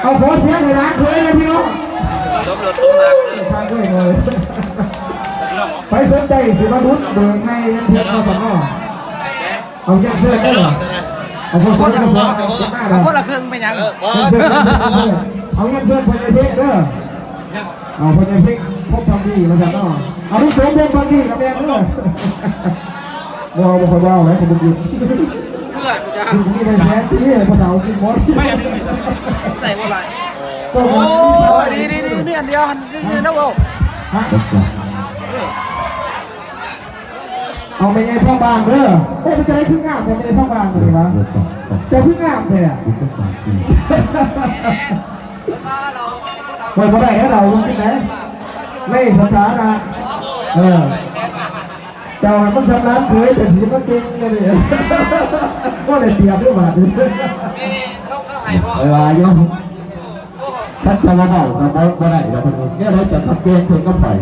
ເອົາ ຂໍສຽງໃຫ້ຫຼານເຂີຍແດ່ພີ່ນ້ອງ. ສົມລົດສົມລັກເດີ. ໄປສົນໃຈຊິມາດຸດເບີກໃໝ່ແມ່ນເພິ່ນວ່າຊັ້ນເນາະ. ເອົາ ຍັງເຊີນເດີ. ເອົາ ເອົາຄົນລະເຄິ່ງເປັນຫຍັງ? ເອົາ ຍັງເຊີນ ເອົາ ຍັງເຊີນພໍ່ໃຫຍ່ເພັກເດີ. ເອົາ ພໍ່ໃຫຍ່ເພັກ ພົບພັກດີວ່າຊັ້ນເນາະ. ອາວຸໂສ ພົບພັກດີກໍແມ່ນເດີ. ບໍ່ ບໍ່ຄ່ອຍເວົ້າແຫຼະ ຄົນບໍ່ກິນ. ເກືອກະ ມີໃບແສນຕີ ພໍ່ເຖົ້າກິນໝົດ. ໃສ່ບໍ່ຫຼາຍ. ໂອ້ຍ ດີໆ ມີອັນດຽວຫັ້ນ ເອົາແມ່ໃຫຍ່ທອງບາງເດີ. ໂອ້ ເປັນຈັ່ງໃດຄືງາມແທ້ແມ່ໃຫຍ່ທອງບາງນີ້ຫວາ? ເຈົ້າຄືງາມແທ້. ຂ້ອຍບໍ່ໄດ້ໃຫ້ເຮົາເບິ່ງຈັ່ງໃດ ໃນສະຖານະ ເອີ ເຈົ້າມັນສຳລັບເຂີຍ ແຕ່ຊິມາເກັ່ງແນວນີ້ ບໍ່ໄດ້ປຽບເດ້ບາດນີ້. ຂ້ອຍວ່າຢູ່ ຄັນເຈົ້າບໍ່ເວົ້າກໍບໍ່ ບໍ່ໄດ້ດອກ ເພິ່ນ ແນວໃດເຈົ້າກໍປ່ຽນເພິ່ນກັບຂ້ອຍ.